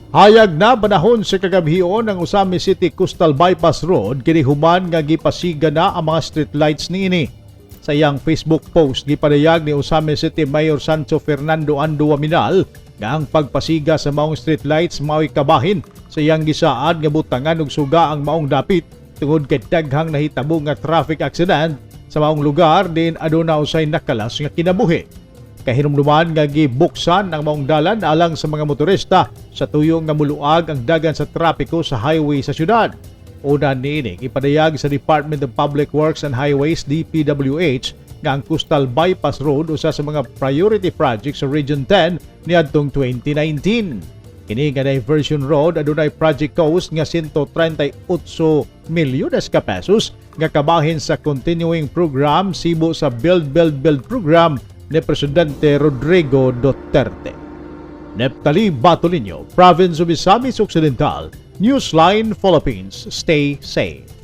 Hayag na panahon sa kagabhion ang Ozamiz City Coastal Bypass Road kini human nga gipasiga na ang mga street lights niini. Sa iyang Facebook post, gipadayag ni Ozamiz City Mayor Sancho Fernando Ando Oaminal nga ang pagpasiga sa maong street lights mao'y kabahin sa iyang gisaad nga butangan og suga ang maong dapit tungod kay daghang nahitabo nga traffic accident sa maong lugar din aduna usay nakalas nga kinabuhi. Kahinumduman nga gibuksan ang maong dalan alang sa mga motorista sa tuyo nga muluag ang dagan sa trapiko sa highway sa syudad. Una niini, ipadayag sa Department of Public Works and Highways, DPWH, nga ang Coastal Bypass Road usa sa mga priority projects sa Region 10 niadtong 2019. Kini nga diversion road adunay project cost nga 138 milyones ka pesos nga kabahin sa continuing program sibo sa Build Build Build program ni Presidente Rodrigo Duterte. Neptali Batolinio, Province of Misamis Occidental, Newsline Philippines. Stay safe.